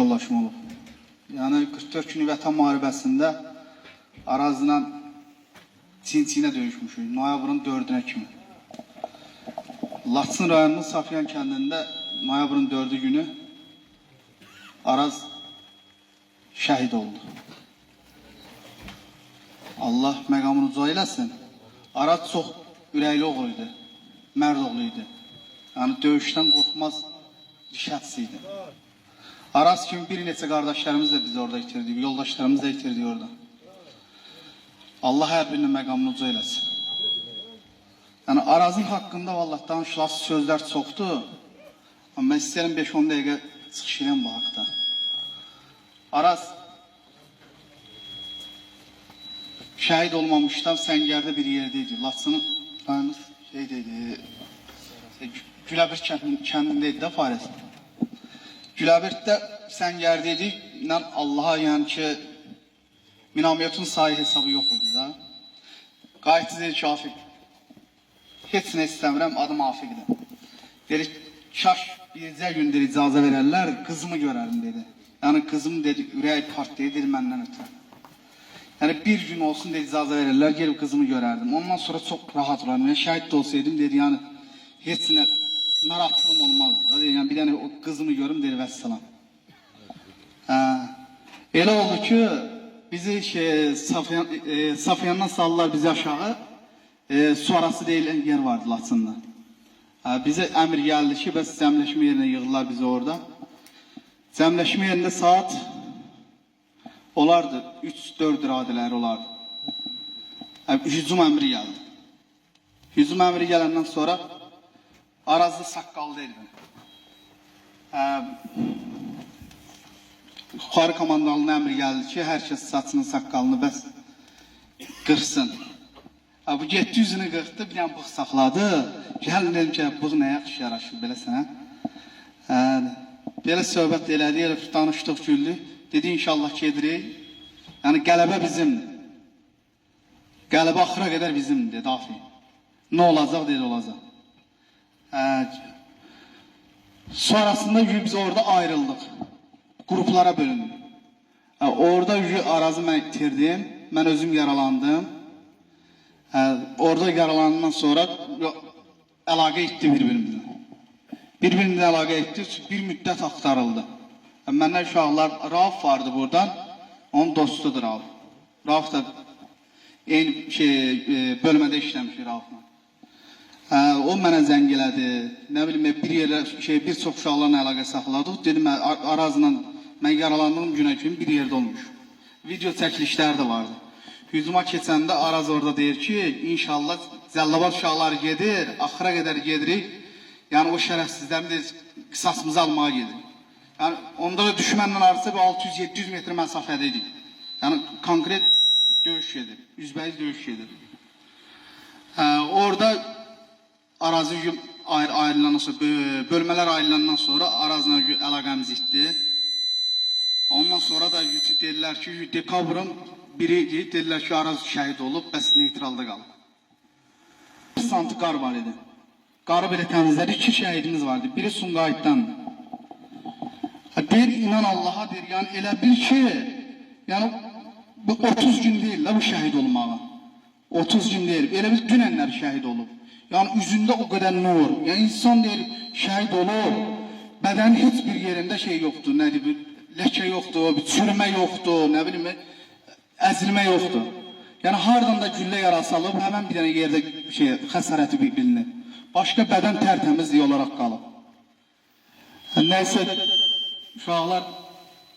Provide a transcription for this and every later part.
yoldaşım olub. Yəni 44 günlük Vətən müharibəsində Arazla çin-çinə döyüşmüşük. Noyabrın 4-ünə kimi. Laçın rayonunun Safyan kəndində noyabrın 4-ü günü Araz şəhid oldu. Allah məqamını uca eləsin. Araz çox ürəkli oğlu idi, mərd oğlu idi. Yəni döyüşdən qorxmaz şəxs idi. Araz kimi bir neçə qardaşlarımız da biz orada itirdik, yoldaşlarımız da itirdik orada. Allah hər birinin məqamını uca eləsin. Yəni Arazın haqqında vallah danışılası sözlər çoxdur. Amma mən istəyirəm 5-10 dəqiqə çıxış eləyəm bu haqda. Araz şəhid olmamışdan Səngərdə bir yerdə idi. Laçının rayonu şeydə idi. Güləbir kəndində idi də Faris. Güləbirddə Səngərdə idi. İnan Allaha yəni ki minamyotun sayı hesabı yox idi da. Qayıtdı dedi ki, Afiq, heç nə istəmirəm, adım Afiqdir. Dedi, kaş bircə gün dedi, icazə verərlər, qızımı görərim dedi. Yəni qızım dedi, ürək partlayır dedi məndən ötürü. Yəni bir gün olsun dedi, icazə verərlər, gelib qızımı görərdim. Ondan sonra çox rahat olardım. Yəni şəhid də olsaydım dedi, yəni heç nə narahatlığım olmazdı. Dedi, yəni bir dənə o qızımı görüm dedi, vəssalam. Hə, elə oldu ki, bizi Safyandan saldılar bizi aşağı. Su arası deyilən yer vardı Laçında. Hə, bizə əmr gəldi ki, bəs cəmləşmə yerinə yığdılar bizi orada. Cəmləşmə yerində saat olardı, 3-4 radələri olardı. Hə, hücum əmri gəldi. Hücum əmri gələndən sonra Arazlı saqqallı idi. Hə, yuxarı komandanlığına əmr gəldi ki, hər kəs saçının saqqalını bəs qırsın. Ha, bu getdi üzünü qırxdı, bir dənə bığ saxladı. Gəlin dedim ki, bığ nə yaxşı yaraşır belə sənə. Hə, belə söhbət elədik, elə danışdıq, güldük. Dedi inşallah gedirik. Yəni qələbə bizimdir. Qələbə axıra qədər bizimdir, dedi Afi. Nə olacaq, dedi olacaq. Hə, sonrasında biz orada ayrıldıq. Qruplara bölündük. Hə, orada Arazı mən itirdim. Mən özüm yaralandım. Hə, orada yaralanandan sonra əlaqə etdi bir-birimizlə. Bir-birimizlə əlaqə etdi, bir müddət axtarıldı. Hə, məndən uşaqlar, Rauf vardı buradan, onun dostudur Rauf. Rauf da eyni şey, bölmədə işləmiş Raufla. Hə, o mənə zəng elədi. Nə bilim, bir yerə şey, bir çox uşaqlarla əlaqə saxladıq. Dedim, Arazla mən yaralandığım günə kimi bir yerdə olmuş. Video çəkilişlər də vardı. Hücuma keçəndə Araz orada deyir ki, inşallah Cəllabad uşaqları gedir, axıra qədər gedirik. Yəni o şərəfsizlərin deyir, qisasımızı almağa gedirik. Yəni onda da düşmənlə arası bir 600-700 metr məsafədə idik. Yəni konkret döyüş gedir, üzbəyiz döyüş gedir. Hə, orada Arazı ayrılandan sonra, bölmələr ayrılandan sonra Arazla əlaqəmiz itdi. Ondan sonra da dedilər ki, dekabrın biri dedilər ki, Araz şəhid olub, bəs neytralda qalıb. Bir santı qar var idi. Qarı belə təmizlədi, 2 şəhidimiz vardı. Biri Sumqayıtdan. Deyir, inan Allaha deyir, yəni elə bil ki, yəni bu 30 gün deyil la bu şəhid olmağa. 30 gün deyil, elə bil dünənlər şəhid olub. Yəni üzündə o qədər nur, yəni insan deyir, şəhid olub, bədənin heç bir yerində şey yoxdur, nədir, bir ləkə yoxdur, bir çürümə yoxdur, nə bilim, əzilmə yoxdur. Yəni hardan da güllə yarası alıb, həmən bir dənə yerdə şey, xəsarəti bilinir. Başqa bədən tərtəmizlik olaraq qalıb. Nəysə, uşaqlar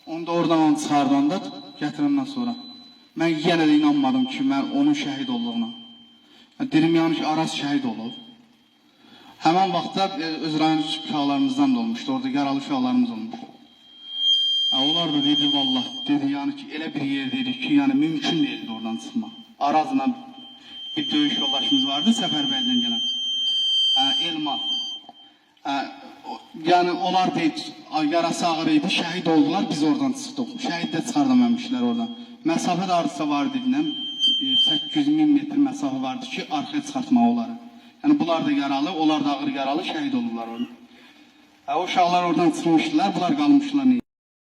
onu da oradan onu çıxardanda, gətirəndən sonra mən yenə də inanmadım ki, mən onun şəhid olduğuna. Dedim, yəni ki, Araz şəhid olub. Həmən vaxtda öz rayon uşaqlarımızdan da olmuşdu, orada yaralı uşaqlarımız olmuşdu. Onlar da dedi, vallah, dedi, yəni ki, elə bir yer dedi ki, yəni mümkün deyildi oradan çıxmaq. Arazla bir döyüş yoldaşımız vardı, Səfərbəydən gələn. Elmaz. Yəni onlar deyid, yarası ağır idi, şəhid oldular, biz oradan çıxdıq. Şəhid də çıxarda məmişlər oradan. Məsafə də hardasa vardı, 800 min metr məsafə vardı ki, arxaya çıxartmaq onları. Yəni bunlar da yaralı, onlar da ağır yaralı, şəhid oldular orada. O uşaqlar oradan çıxmışdılar, bunlar qalmışdılar.